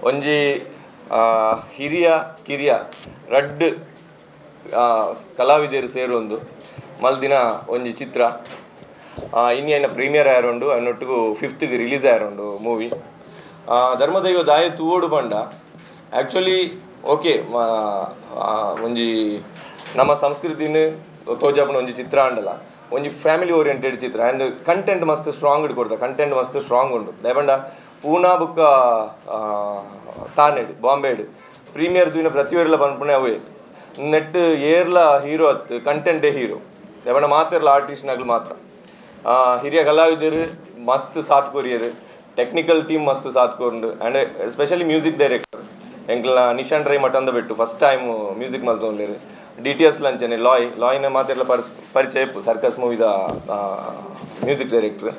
ಒಂಜಿ ಹಿರಿಯ ಕಿರಿಯ ರಡ್ಡ್ ಕಲಾವಿದರು ಸೇರೊಂದು ಮಲ್ದಿನ ಒಂಜಿ ಚಿತ್ರ ಇನ್ನಿ ಐನ ಪ್ರೀಮಿಯರ್ ಆಯರುಂಡು ಅನ್ನೊಟ್ಟಿಗೂ ಫಿಫ್ತ್ಗೆ ರಿಲೀಸ್ ಆಯರುಂಡು ಮೂವಿ ಧರ್ಮದೈವ ದಾಯ ತೂವೋಡು ಪಂಡ ಆ್ಯಕ್ಚುಲಿ ಓಕೆ ಒಂಜಿ ನಮ್ಮ ಸಂಸ್ಕೃತಿನ ತೋಜಾಪುನ ಒಂಜಿ ಚಿತ್ರ ಅಂಡಲ ಒಂಜಿ ಫ್ಯಾಮಿಲಿ ಓರಿಯೆಂಟೆಡ್ ಚಿತ್ರ ಆ್ಯಂಡ್ ಕಂಟೆಂಟ್ ಮಸ್ತ್ ಸ್ಟ್ರಾಂಗ್ ಇಡ್ಕೊಡ್ತ ಕಂಟೆಂಟ್ ಮಸ್ತ್ ಸ್ಟ್ರಾಂಗ್ ಉಂಡು ದಯಪಂಡ ಪೂನಾ ಬುಕ್ಕ ತಾನೇಡು ಬಾಂಬೆಡ್ ಪ್ರೀಮಿಯರ್ ತೂಯಿನ ಪ್ರತಿಯೊರಿಲ ಪನ್ಪುನೆ ಅವೇ ನೆಟ್ ಏರ್ಲ ಹೀರೋ ಅತ್ತು ಕಂಟೆಂಟೇ ಹೀರೋ ದಯಪಂಡ ಮಾತೆರ್ಲ ಆರ್ಟಿಸ್ಟ್ನಾಗ್ಲು ಮಾತ್ರ ಹಿರಿಯ ಕಲಾವಿದರು ಮಸ್ತ್ ಸಾಥ್ ಕೊರಿಯರು ಟೆಕ್ನಿಕಲ್ ಟೀಮ್ ಮಸ್ತ್ ಸಾಥ್ ಕೊರ್ಂಡು ಆ್ಯಂಡ್ ಎಸ್ಪೆಷಲಿ ಮ್ಯೂಸಿಕ್ ಡೈರೆಕ್ಟರ್ ಎಂಕ್ಲ ನಿಶಾನ್ ರೈ ಮಠಂದ ಬೆಟ್ಟು ಫಸ್ಟ್ ಟೈಮ್ ಮ್ಯೂಸಿಕ್ ಮಲ್ತೊಂಡ್ಲೇರು ಡಿ ಟಿ ಎಸ್ ಲಂಚನೆ ಲಾಯ್ ಲಾಯ್ನ ಮಾತೆಲ್ಲ ಪರಿಚಯ ಸರ್ಕಸ್ ಮೂವಿದ ಮ್ಯೂಸಿಕ್ ಡೈರೆಕ್ಟರ್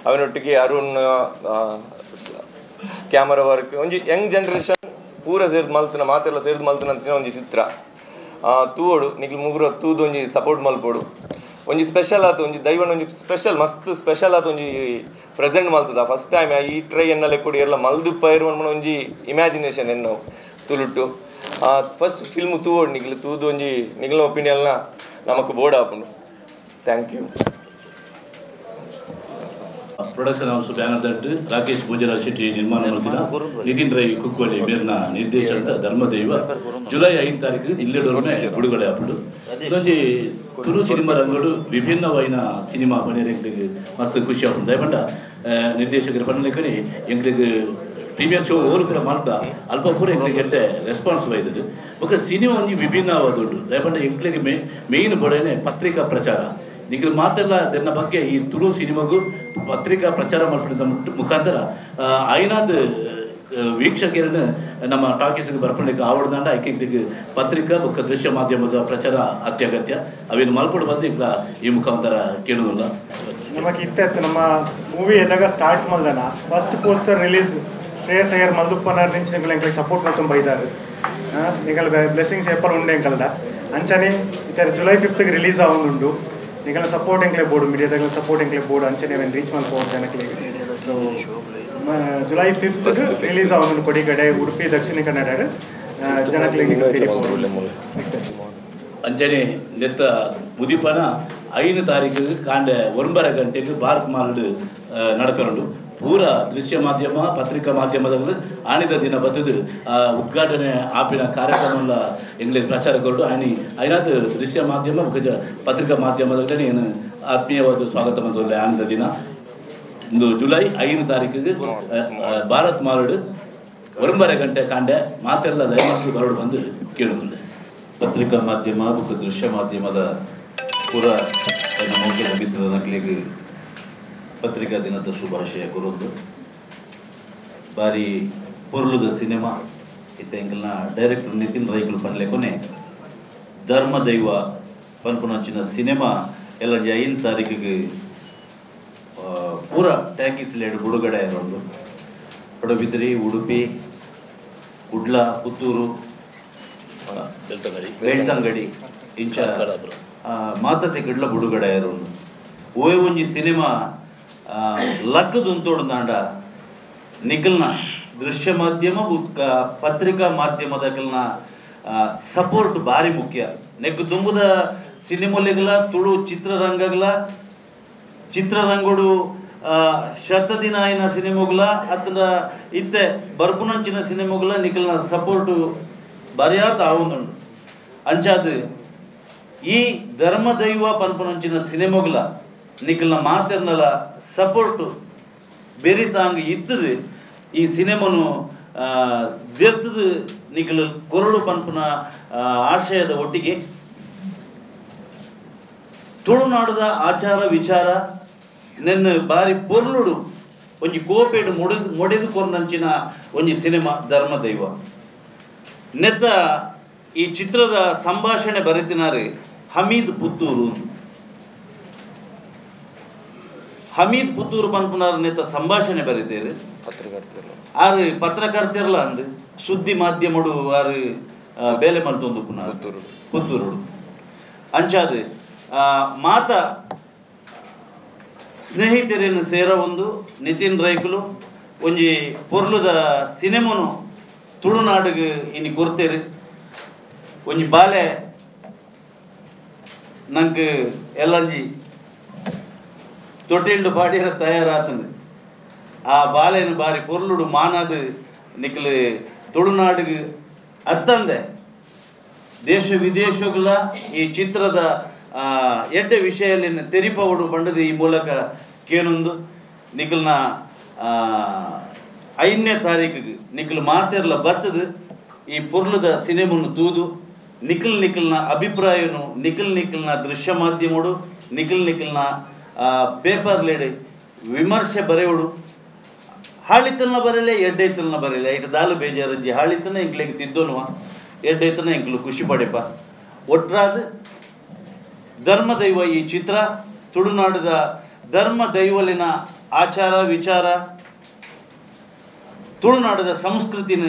ಅವನೊಟ್ಟಿಗೆ ಅರುಣ್ ಕ್ಯಾಮರಾ ವರ್ಕ್ ಒಂಜಿ ಯಂಗ್ ಜನ್ರೇಷನ್ ಪೂರ ಸೇರ್ದು ಮಲ್ತನ ಮಾತೆಲ್ಲ ಸೇರ್ದು ಮಲ್ತನ ಅಂಚಿನ ಒಂಜಿ ಚಿತ್ರ ತೂವೋಡು ನಿಕ್ಲು ಮುಗುರು ತೂದು ಒಂಜಿ ಸಪೋರ್ಟ್ ಮಲ್ಪೋಡು ಒಂಜಿ ಸ್ಪೆಷಲ್ ಆತು ಒಂಜಿ ದೈವನ ಒಂಜಿ ಸ್ಪೆಷಲ್ ಮಸ್ತ್ ಸ್ಪೆಷಲ್ ಆತು ಒಂಜಿ ಪ್ರೆಸೆಂಟ್ ಮಲ್ತದ ಫಸ್ಟ್ ಟೈಮ್ ಈ ಟ್ರೈ ಎನ್ನಲೆ ಕೊಡಿ ಎಲ್ಲ ಮಲ್ದು ಪೈರು ಒಂಜಿ ಇಮ್ಯಾಜಿನೇಷನ್ ಎನ್ನವು ತುಳುಟು ಫಸ್ಟ್ ಫಿಲ್ಮ್ ತೂವೋಡು ನಿಗ್ಲು ತೂದು ಒಂಜಿ ನಿಗ್ಲ ಒಪಿನಿಯನ್ನ ನಮಕ್ ಬೋರ್ಡ್ ಆಪುಂಡು. Thank you. Production house banner that Rakesh Bhojaraj Shetty ನಿರ್ಮಾಣ ಮಾಡಿದ ನಿತಿನ್ ರೈ ಕುಕ್ಕೋಳಿ ಮೇರ್ನ ನಿರ್ದೇಶನದ ಧರ್ಮದೈವ ಜುಲೈ 5 ತಾರೀಕು ಜಿಲ್ಲೆಡೊರ್ಮೆ ಬಿಡುಗಡೆ ಆಪುಂಡು. ಇದೊಂಜಿ ತುಳು ಸಿನಿಮಾ ರಂಗಡು ವಿಭಿನ್ನವಾಯಿನ ಸಿನಿಮಾ ಪನೆರೆ ಎಂಕ್ಲೆಗ್ ಮಸ್ತ್ ಖುಷಿ ಆಪುಂಡು. ದಯಪಂಡ ನಿರ್ದೇಶಕರು ಪನ್ನಲೆಕ್ಕನೆ ಎಂಕ್ಲೆಗ್ ಪ್ರೀಮಿಯರ್ ಶೋ ಓಲು ಪೂರ ಮಲ್ತ ಅಲ್ಪ ಪೂರ ಎಂಕ್ಲೆಗ್ ಎಡ್ಡೆ ರೆಸ್ಪಾನ್ಸ್ ಬೈದುಂಡು. ಬೊಕ್ಕ ಸಿನಿಮಾ ಒಂಜಿ ವಿಭಿನ್ನವಾದುಂಡು. ದಯಪಂಡ ಎಂಕ್ಲೆಗ್ ಮೇಯ್ನ್ ಬೊಡನೆ ಪತ್ರಿಕಾ ಪ್ರಚಾರ ನಿಖಿಲ್ ಮಾತೆಲ್ಲ ದೆನ್ನ ಬಗ್ಗೆ ಈ ತುಳು ಸಿನಿಮಾಗೂ ಪತ್ರಿಕಾ ಪ್ರಚಾರ ಮಲ್ಪುನ ಮುಖಾಂತರ ಐನಾದ್ ವೀಕ್ಷಕರನ್ನು ನಮ್ಮ ಟಾಕೀಸ್ಗೆ ಬರ್ಪಣಕ್ಕೆ ಆವಡ್ದಾಂಡ ಐಕಿಂಗ್ ಪತ್ರಿಕಾ ಬೊಕ್ಕ ದೃಶ್ಯ ಮಾಧ್ಯಮದ ಪ್ರಚಾರ ಅತ್ಯಗತ್ಯ. ಅವೇನು ಮಲ್ಪಡು ಬಂದು ಈಗ ಈ ಮುಖಾಂತರ ಕೇಳುದಿಲ್ಲ. ನಮಗೆ ಇತ್ತ ನಮ್ಮ ಮೂವಿ ಎಲ್ಲಾಗ ಸ್ಟಾರ್ಟ್ ಮಲ್ದನ first poster release Shreyas Iyer ಮಲ್ದುಪ್ಪನರ್ ನಿಂಚ ಎಂಕ್ಲೆಗ್ ಸಪೋರ್ಟ್ ಮಲ್ತೊಂದು ಬೈದಾರು ನಿಗಲ್ ಬ್ಲೆಸ್ಸಿಂಗ್ಸ್ ಏಪಲ್ ಉಂಡೆ ಎಂಕಲ್ದ ಅಂಚನೆ ಇತರ ಜುಲೈ 5th release ಆವೊಂದುಂಡು. ನಿಗಲ ಸಪೋರ್ಟ್ ಎಂಕ್ಲೆ ಬೋರ್ಡು ಮೀಡಿಯಾದಾಗಲ ಸಪೋರ್ಟ್ ಎಂಕ್ಲೆ ಬೋರ್ಡು ಅಂಚನೆ ಅವೆನ್ ರೀಚ್ ಮಲ್ಪೋಡು ಜನಕ್ಲೆಗ್. ಸೊ ಜುಲೈ 5th release ಆವೊಂದುಂಡು ಕೊಡಿಗಡೆ ಉಡುಪಿ ದಕ್ಷಿಣ ಕನ್ನಡ ಜನಕ್ಲೆಗ್. ಅಂಚನೆ ನೆತ್ತ ಮುದಿಪನ 5 ತಾರೀಕು ಕಾಂಡೆ 9 ಗಂಟೆಗೆ ಭಾರತ್ ಮಾಲ್ಡ್ ನಡಪೆರುಂಡು. ಪೂರ ದೃಶ್ಯ ಮಾಧ್ಯಮ ಪತ್ರಿಕಾ ಮಾಧ್ಯಮದವರು ಆಣಿದ ದಿನ ಬತ್ತದು ಉದ್ಘಾಟನೆ ಆಪಿನ ಕಾರ್ಯಕ್ರಮ ಎಂಗ್ಲೇಜ್ ಪ್ರಚಾರ ಕೊರಡು ಆನಿ ಐನಾದ ದೃಶ್ಯ ಮಾಧ್ಯಮ ಪತ್ರಿಕಾ ಮಾಧ್ಯಮದಲ್ಲಿ ಏನು ಆತ್ಮೀಯವಾದ ಸ್ವಾಗತ ಮಲ್ತೊಲ್ಲೆ. ಆನಿದ ದಿನ ಇಂದು ಜುಲೈ 5 ತಾರೀಕಿಗೆ ಭಾರತ್ ಮಾಲ್ಡ್ 9 ಗಂಟೆ ಕಾಂಡೆ ಮಾತೆಲ್ಲ ದಯಮಾಡಿ ಬರೋಡು ಬಂದು ಕೇಳುವುದಿಲ್ಲ. ಪತ್ರಿಕಾ ಮಾಧ್ಯಮ ಮತ್ತು ದೃಶ್ಯ ಮಾಧ್ಯಮದ ಪೂರ ನಮ್ಮ ಮಿತ್ರರ ನಕ್ಲಿಗೆ ಪತ್ರಿಕಾ ದಿನದ ಶುಭಾಶಯ ಕೊರೊಂದು. ಬಾರಿ ಪೊರ್ಲುದ ಸಿನಿಮಾ ಇತ್ತ ಎಂಕಲ್ನ ಡೈರೆಕ್ಟರ್ ನಿತಿನ್ ರೈಕುಲು ಪನ್ಲೆಕೊನೆ ಧರ್ಮದೈವ ಪನ್ಪುನಂಚಿನ ಸಿನಿಮಾ ಎಲ್ಲ 5 ತಾರೀಕಿಗೆ ಪೂರ ಟ್ಯಾಕೀಸ್ ಲೇಡ್ ಬಿಡುಗಡೆ ಇರೋದು. ಪಡುಬಿದ್ರಿ, ಉಡುಪಿ, ಕುಡ್ಲ, ಪುತ್ತೂರು, ಬೆಳ್ತಂಗಡಿ ಇಂಚ ಮಾತತೆ ಗಿಡ್ಲ ಬಿಡುಗಡೆ ಇರೋದು. ಓಯ್ ಒಂಜಿ ಸಿನಿಮಾ ಲಕ್ಕದುಂತೋಡ್ದಾಂಡ ನಿಖಲ್ನ ದೃಶ್ಯ ಮಾಧ್ಯಮ ಪತ್ರಿಕಾ ಮಾಧ್ಯಮದಕಲ್ನ ಸಪೋರ್ಟ್ ಭಾರಿ ಮುಖ್ಯ. ನೆಕ್ಕು ದುಂಬುದ ಸಿನಿಮೊಲೆಗಲ ತುಳು ಚಿತ್ರರಂಗಗಳ ಚಿತ್ರರಂಗಡು ಶತದಿನ ಆಯಿನ ಸಿನಿಮೊಗಳ ಅತ್ರ ಇತ್ತೆ ಬರ್ಪುನಂಚಿನ ಸಿನಿಮೊಗಳ ನಿಖಲ್ನ ಸಪೋರ್ಟು ಭಾರಿಯಾತ ಆವೊಂದುಂಡು. ಅಂಚಾದ ಈ ಧರ್ಮದೈವ ಪನ್ಪುನಂಚಿನ ಸಿನಿಮೊಗಳ ನಿಖಲ್ನ ಮಾತೆರ್ನಲ ಸಪೋರ್ಟು ಬೆರಿತಾಂಗ್ ಇತ್ತದು. ಈ ಸಿನಿಮಾನು ದೆರ್ತದು ನಿಖಲ್ ಕೊರಡು ಪನ್ಪುನ ಆಶಯದ ಒಟ್ಟಿಗೆ ತುಳುನಾಡದ ಆಚಾರ ವಿಚಾರ ನೆನ್ನ ಬಾರಿ ಪೊರ್ಲುಡು ಒಂಜಿ ಕೋಪೆಡು ಮೊಡೆದು ಮೊಡೆದು ಕೊರ್ನಂಚಿನ ಒಂಜಿ ಸಿನಿಮಾ ಧರ್ಮದೈವ. ನೆತ್ತ ಈ ಚಿತ್ರದ ಸಂಭಾಷಣೆ ಬರೆತಿನಾರು ಹಮೀದ್ ಪುತ್ತೂರು. ಹಮೀದ್ ಪುತ್ತೂರು ಪನ್ಪುನಾರ್ ನೆತ್ತ ಸಂಭಾಷಣೆ ಬರೀತೇರು ಆರು ಪತ್ರಕರ್ತೆರ್ಲ ಅಂದ್ ಸುದ್ದಿ ಮಾಧ್ಯಮಡು ಆರು ಬೇಲೆ ಮಲ್ತೊಂದು ಪುನರ್ ಪುತ್ತೂರುಡು. ಅಂಚಾದ ಮಾತ ಸ್ನೇಹಿತರನ್ನು ಸೇರ ಒಂದು ನಿತಿನ್ ರೈಕುಲು ಒಂಜಿ ಪೊರ್ಲುದ ಸಿನಿಮಾನು ತುಳುನಾಡಿಗೆ ಇನಿ ಕೊರ್ತೇರು ಒಂಜಿ ಬಾಲೆ ನಂಗೆ ಎಲ್ಲಂಜಿ ತೊಟ್ಟಿಲ್ಡು ಪಾಡಿರ ತಯಾರಾತನು ಆ ಬಾಲೆನ ಬಾರಿ ಪೊರ್ಲುಡು ಮಾನಾದು ನಿಕ್ಲು ತುಳುನಾಡಿಗೆ ಅತ್ತಂದೆ ದೇಶ ವಿದೇಶಗಳ ಈ ಚಿತ್ರದ ಎಡ್ಡೆ ವಿಷಯಲಿನ ತೆರಿಪವಡು ಬಂಡದು ಈ ಮೂಲಕ ಕೇನೊಂದು ನಿಕಲ್ನ 5ನೇ ತಾರೀಕಿಗೆ ನಿಕಲ್ ಮಾತೆರ್ಲ ಬತ್ತದು ಈ ಪೊರ್ಲುದ ಸಿನಿಮನ್ನು ತೂದು ನಿಖಲ್ ನಿಖಲ್ನ ಅಭಿಪ್ರಾಯನು ನಿಖಲ್ ನಿಖಲ್ನ ದೃಶ್ಯ ಮಾಧ್ಯಮಡು ನಿಖಲ್ ನಿಖಲ್ನ ಪೇಪರ್ಲೇಡು ವಿಮರ್ಶೆ ಬರೆಯೋಡು ಹಾಳಿತನ ಬರಲೆ ಎಡ್ಡೈತನ ಬರಲೆ ಇಟ್ಟು ದಾಲು ಬೇಜಾರಜ್ಜಿ ಹಾಳಿತನ ಎಂಕ್ಲೆಗೆ ತಿದ್ದೋನುವ ಎಡ್ಡೈತನ ಎಂಕ್ಲು ಖುಷಿ ಪಡೆಪ ಒಟ್ರಾದ ಧರ್ಮದೈವ ಈ ಚಿತ್ರ ತುಳುನಾಡದ ಧರ್ಮ ದೈವಲಿನ ಆಚಾರ ವಿಚಾರ ತುಳುನಾಡದ ಸಂಸ್ಕೃತಿನ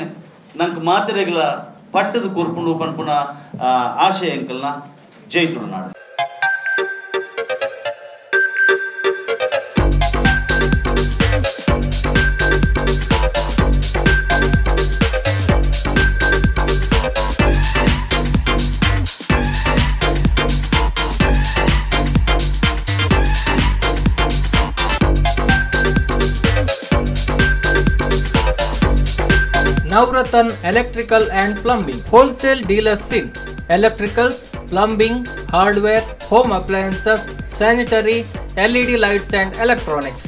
ನಂಗೆ ಮಾತೆರೆಗಳ ಪಟ್ಟದ ಕೊರ್ಪುಂಡು ಪನ್ಪುನ ಆಶಯ ಎಂಕಲ್ನ ಜೈ Tulunadu. Navratan Electrical and Plumbing Wholesale Dealers in Electricals, Plumbing, Hardware, Home Appliances, Sanitary, LED Lights and Electronics.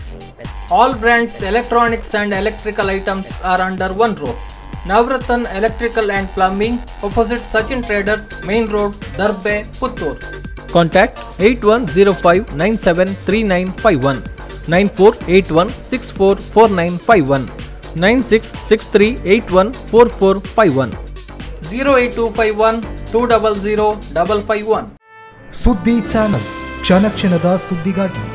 All brands electronics and electrical items are under one roof. Navratan Electrical and Plumbing, opposite Sachin Traders, Main Road, Darbe, Puttur. Contact 8105973951, 9481644951, 9663814451, 08251 200 551. ಸುದ್ದಿ channel ಕ್ಷಣ ಕ್ಷಣದ ಸುದ್ದಿಗಾಗಿ.